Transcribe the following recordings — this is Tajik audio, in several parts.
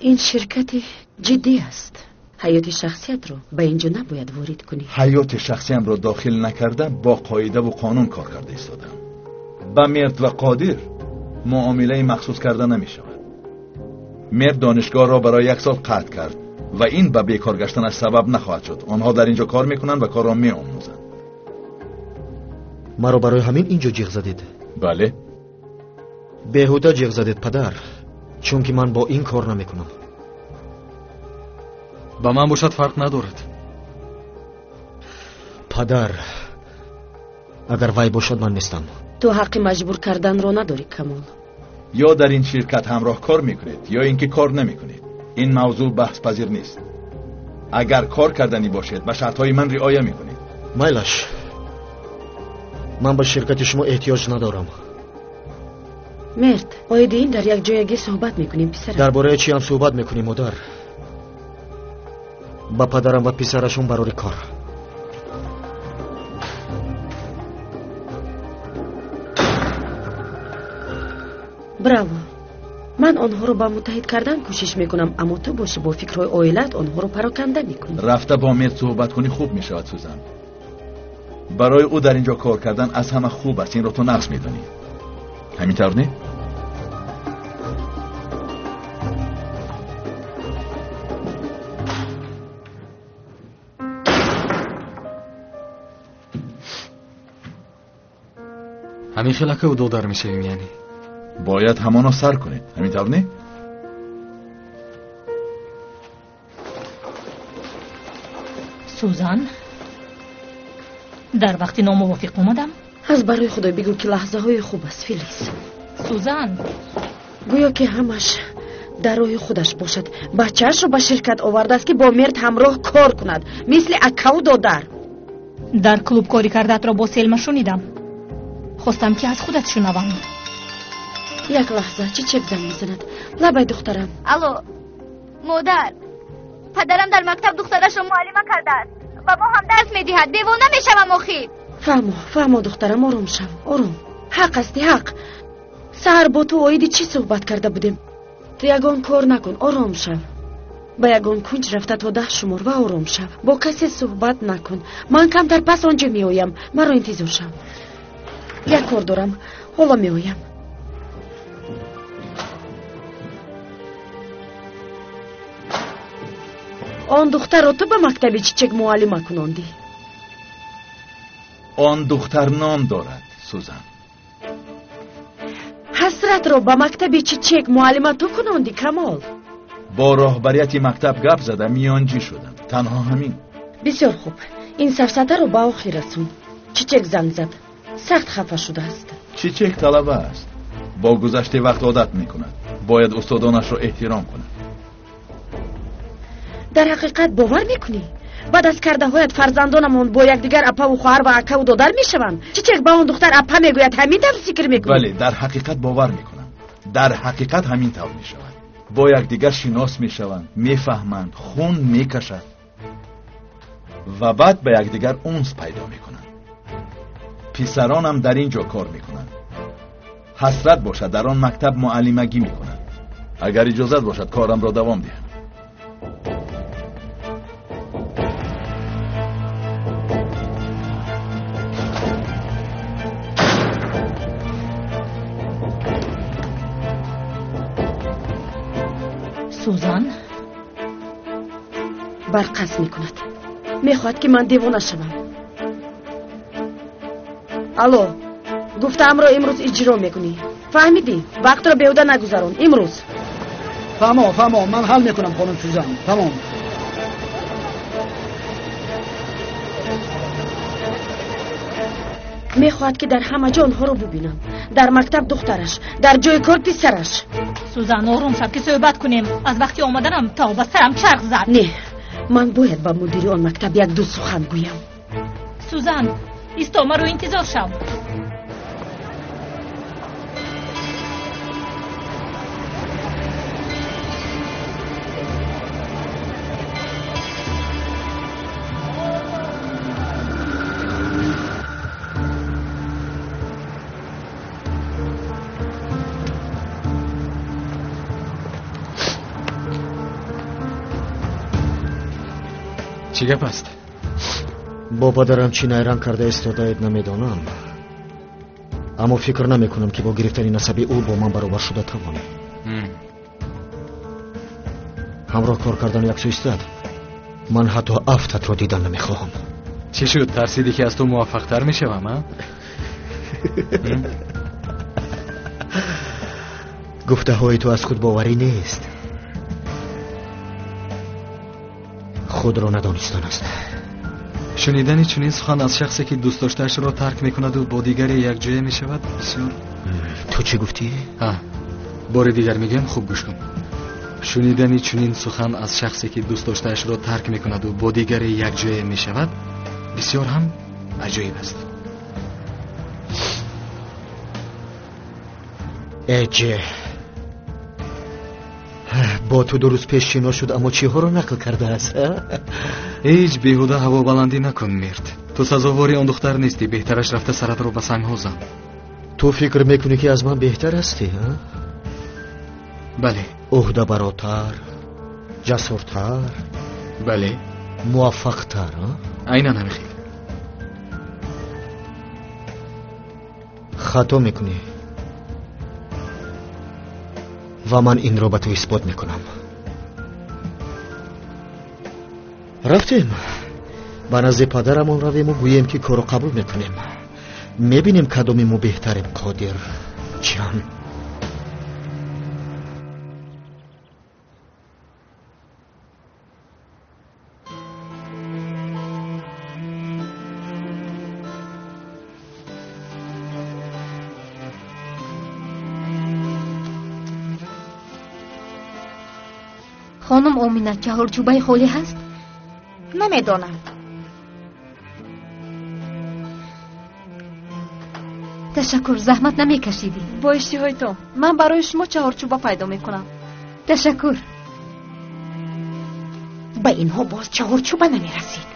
Ин ширкати ҷиддӣ аст. Ҳаёти шахсиятро ба инҷо набояд ворид кунӣ. Ҳаёти шахсиямро дохил накарда бо қоидаву қонун кор карда истодам. Ба Мерд ва Қодир муомилаи махсус карда намешавад. Мерд донишгоҳро барои як сол қатъ кард ва ин ба бекор гаштанаш сабаб нахоҳад шуд. Онҳо дар инҷо кор мекунанд ва корро меомӯзанд. Маро барои ҳамин инҷо ҷиғ задед? Бале. Беҳуда ҷиғ задед, падар, чунки ман бо ин кор намекунам. Ба ман бошад фарқ надорад. Падар, агар вай бошад ман нестам. Ту ҳаққи маҷбур карданро надорӣ, Камол. Ё дар ин ширкат ҳамроҳ кор мекунед, ё ин ки кор намекунед. Ин мавзӯъ баҳспазир нест. Агар кор карданӣ бошед, ба шартҳои ман риоя мекунед. Майлаш, ман ба ширкати шумо эҳтиёҷ надорам. Мерд, оиди ин дар як ҷоягӣ суҳбат мекунем, писарам. Дар бораи чӣ ҳам суҳбат мекунем, модар? Ба падарам ва писарашон барори кор. Браво! Ман онҳоро ба муттаҳид кардан кӯшиш мекунам, аммо ту бошӣ бо фикрҳои оилаат онҳоро пароканда мекунӣ. Рафта бо Мерд суҳбат кунӣ хуб мешавад, Сузан. Барои ӯ дар инҷо кор кардан аз ҳама хуб аст, инро ту нағз медонӣ. Ҳамин тавр не? Ҳамин хел акаву додар мешавем, яъне? Бояд ҳамоно сар кунед, ҳамин тавр не? Сузан, дар вақти номувофиқ омадам? Аз барои Худой бигӯ, ки лаҳзаҳои хуб аст, Филис. Сузан, гӯё ки ҳамаш дар роҳи худаш бошад. Бачаашро ба ширкат овардааст, ки бо Мерд ҳамроҳ кор кунад, мисли акаву додар. Дар клуб кори кардаатро бо Селма шунидам. Хостам, ки аз худат шунавам. Як лаҳза, Чичек занг мезанад. Лабай, духтарам. Алло, модар, падарам дар мактаб духтарашро муаллима кардааст. Ба мо ҳам дарс медиҳад. Девона мешавам охир. Фаҳмо, фаҳмо, духтарам, ором шав, ором. Ҳақ ҳасти, ҳақ. Саҳар бо ту оиди чӣ суҳбат карда будем? Ту ягон кор накун, ором шав. Ба ягон кунҷ рафта то 10 шумор ва ором шав. Бо касе суҳбат накун. Ман камтар пас онҷо меоям. Маро интизор шав. Як кор дорам, ҳоло меоям. Он духтарро ту ба мактаби Чичек муаллима кунондӣ? Он духтар ном дорад, Сузан. Ҳасратро ба мактаби Чичек муаллима ту кунондӣ, Камол? Бо роҳбарияти мактаб гап зада миёнҷӣ шудам. Танҳо ҳамин. Бисёр хуб. Ин сафсатаро ба охир расон. Чичек занг зад. Сахт хафа шудааст. Чичек талаба аст. Бо гузашти вақт одат мекунад. Бояд устодонашро эҳтиром кунад. Дар ҳақиқат бовар мекунӣ? Баъд аз кардаҳоят фарзандонамон бо якдигар апаву хоҳар ва акаву додар мешаванд? Чичек ба он духтар апа мегӯяд, ҳамин тавр фикр мекунӣ? Бале, дар ҳақиқат бовар мекунам. Дар ҳақиқат ҳамин тавр мешавад. Бо якдигар шинос мешаванд, мефаҳманд, хун мекашад ва баъд ба якдигар унс пайдо мекунанд. Писаронам дар ин ҷо кор мекунанд. Ҳасрат бошад, дар он мактаб муаллимагӣ мекунанд. Агар иҷозат бошад, корамро давом диҳам. Сузан барқас мекунад. Мехоҳад, ки ман девона шавам. Алло, гуфтаамро имрӯз иҷро мекунӣ. Фаҳмидӣ? Вақтро беҳуда нагузарон. Имрӯз. Фаҳмо, фаҳмо, ман ҳал мекунам, хонум Сузан. Тамом. Мехоҳад, ки дар ҳама ҷо онҳоро бубинам. Дар мактаб духтараш, дар ҷои кор писараш. Сузан, ором шав, ки суҳбат кунем. Аз вақти омаданам то ба сарам чарх зад. Не, ман бояд ба мудири он мактаб як-ду сухан гӯям. Сузан, исто, маро интизор шав. Чӣ гап аст? Бо падарам чӣ найранг карда истодаед намедонам, аммо фикр намекунам, ки бо гирифтани насаби ӯ бо ман баробар шуда тавонӣ. Ҳамроҳ кор кардан яксӯ истад, ман ҳатто афтатро дидан намехоҳам. Чӣ шуд? Тарсидӣ, ки аз ту муваффақтар мешавам, а? Гуфтаҳои ту аз худбоварӣ нест, худро надонистан аст. Шунидани чунин сухан аз шахсе, ки дӯстдоштаашро тарк мекунаду бо дигаре якҷоя мешавад, бисёр. Ту чӣ гуфтӣ? Бори дигар мегӯям, хуб гӯш кун. Шунидани чунин сухан аз шахсе, ки дӯстдоштаашро тарк мекунаду бо дигаре якҷоя мешавад, бисёр ҳам аҷоиб аст. Эҷе, бо ту 2 рӯз пеш шинос шуд, аммо чиҳоро нақл кардааст? Ҳеҷ, беҳуда ҳавобаландӣ накун, Мирт. Ту сазовори он духтар нестӣ, беҳтараш рафта саратро ба сангҳо зан. Ту фикр мекунӣ, ки аз ман беҳтар ҳастӣ? Бале. Ӯҳдабаротар, ҷасуртар. Бале. Муваффақтар. Айнан ҳамин хел. Хато мекунӣ ва ман инро ба ту исбот мекунам. Рафтем ба назди падарамон равему гӯем, ки корро қабул мекунем. Мебинем, кадоми мо беҳтарем. Қодир ҷан. Хонум Омина, чаҳорчӯбаи холӣ ҳаст? Намедонам. Ташаккур, заҳмат намекашидӣ. Бо иштиҳоитон, ман барои шумо чаҳорчӯба пайдо мекунам. Ташаккур. Ба инҳо боз чаҳорчӯба намерасид.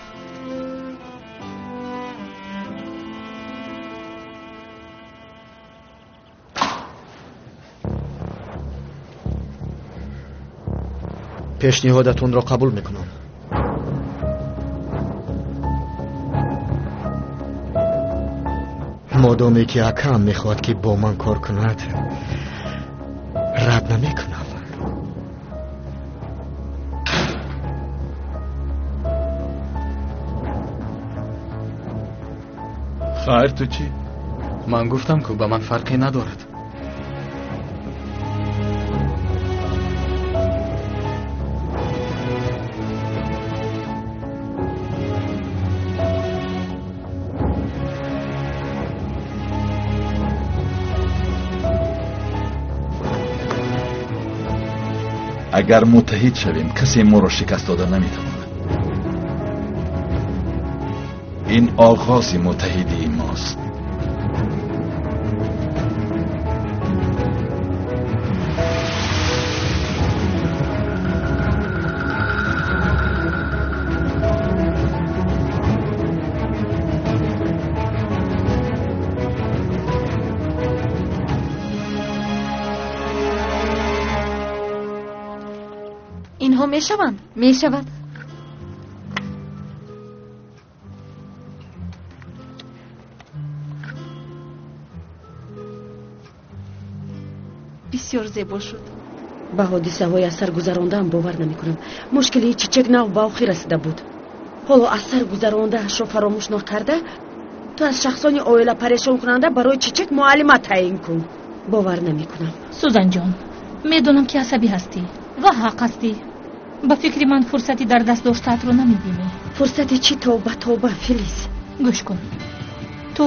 Пешниҳодатонро қабул мекунам. Модоме ки акам мехоҳад, ки бо ман кор кунад, рад намекунам. Хайр, ту чӣ? Ман гуфтам, ку ба ман фарқе надорад. Агар муттаҳид шавем, касе моро шикаст дода наметавонад. Ин оғози муттаҳидии мост. Инҳо мешаванд? Мешавад. Бисёр зебо шуд. Ба ҳодисаҳои аз сар гузарондаам бовар намекунам. Мушкилии Чичек нав ба охир расида буд. Ҳоло аз сар гузарондаашро фаромӯш накарда, ту аз шахсони оила парешонкунанда барои Чичек муаллима таъин кун. Бовар намекунам. Сузанҷон, медонам, ки асабӣ ҳастӣ ва ҳақ ҳастӣ. Ба фикри ман, фурсати дар даст доштаатро намебинӣ. Фурсати чӣ? Тавба, тавба, Филис. Гӯш кун, ту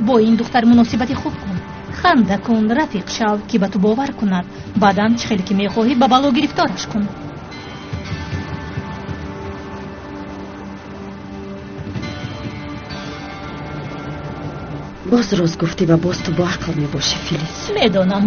бо ин духтар муносибати хуб кун, ханда кун, рафиқ шав, ки ба ту бовар кунад. Баъдан чӣ хеле ки мехоҳӣ, ба бало гирифтораш кун. Боз рост гуфтӣ ва боз ту бо ақл мебошӣ, Филис. Медонам.